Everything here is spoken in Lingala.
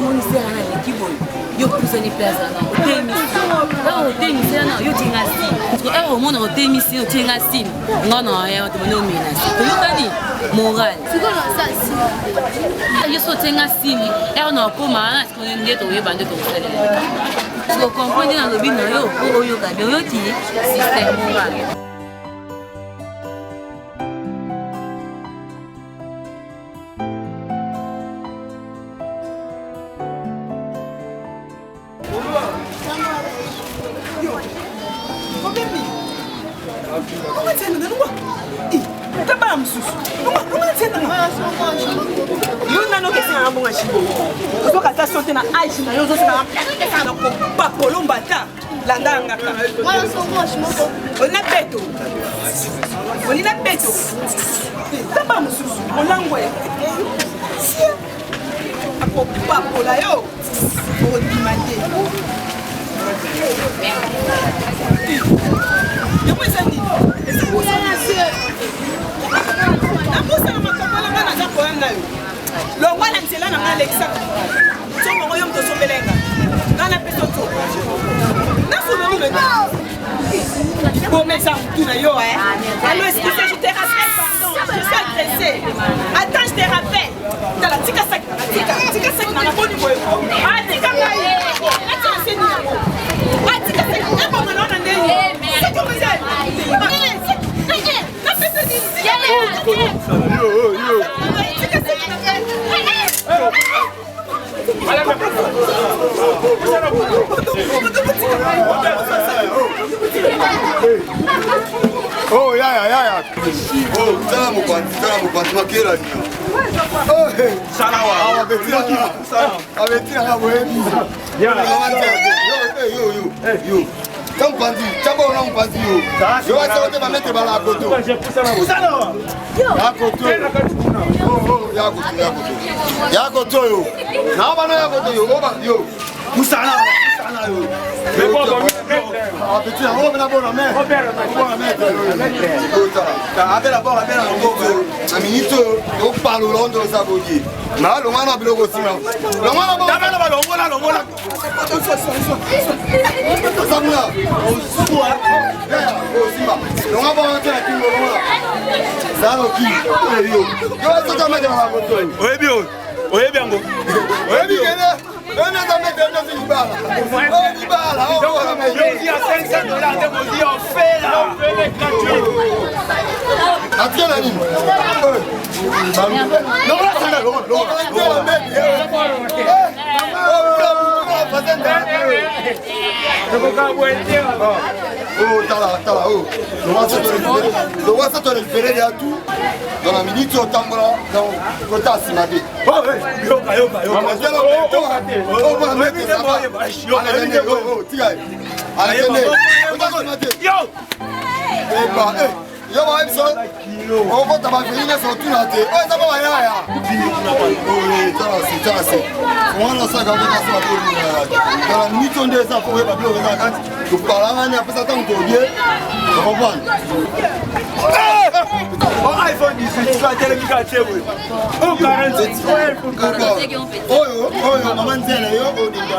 Omoni sere na eleki boye, yo pusani place wana otemisi, ere otemisi wana yo otie nga sine, ere omona otemisi otie nga sine, nga na ya bato bani omela si toyokani moral yo so otie nga sine, ere na okoma wana sikoyo nde toyeba nde tokosalela siko comprendre nde nalobi na yo po oyoka bien, oyoki système moral. Bana mosusu yo nani okesaka na mbongo ya chibo, ozoka ata so te na age na yo, ozosaka na kopapolo mbata. Landa yangaka olina beto, olina beto taba mosusu olangwe akopapola yo, okondima te. Yango eza nini? Nabosana makambo wana. Nga naza koya na yo, longwa na nzela na nga, alekisaka nzomongo yo moto osombelenga nga, napesa nzo nasololi bomesa mutu na yo. Allo, excusez, je te rappelle, pardon, je suis agressé. Attends, je te rappelle. Tala, tika saki nanga, tika, tika saki nanga. Boni boye ko? Ah, tika ngai, atia na seni yango. Ah, tika saki ebongana wana ndeni saki omoza napesa nini? Tika saki na ngai. Oh, yaya, yaya. Oh, tala mopanzi, tala mopanzi, makela nio. Awa abeti nanga boyebi. Yo, yo, yo. Ta mopanzi, tia bona mopanzi yo. Yo asa te ba mettre bala koto. Ya koto. Oh, ya koto, ya koto. Ya koto yo. Na bana ya koto yo, oba yo. Musana, musana yo. Ah, petit, on va bona mais. Bona maître. Abela bona, abela ngoko. Na minute opalola ondo oza boye. Na longa na biloko nsima. Longa na bona. Balongola, longola. Osamuna. Osuwa. Osimba. Longa bona te na kingo longa. Zaloki. Yo. Yo sota mete na koto. Oyebi oyo? Oyebi yango? Oyebi kene? Oyo eza mete nyonso libala. Oyo libala. Yozi ya 500 dollars te bozi ofela. Atie na nini? Longola sanda, longola, longola. Oh, tala, tala, oh. Longola sa to récupérer ya tout. Dans la minute otambola, donc kota nsima te. Yoka, yoka, yoka. Tika, alekende, kota nsima te. Eba, eh. Yo bayebi so okota baveni nyonso otuna te, oyo eza ba bayaya. Tala se, tala se, wana osaka kota so bakolinga mito nde eza po oyeba biloko eza kati topalangani, apesa ntango todie okomprendre. iPhone 18 atelemi kaka te boye. Oyo oyo mama nzele yo odinda.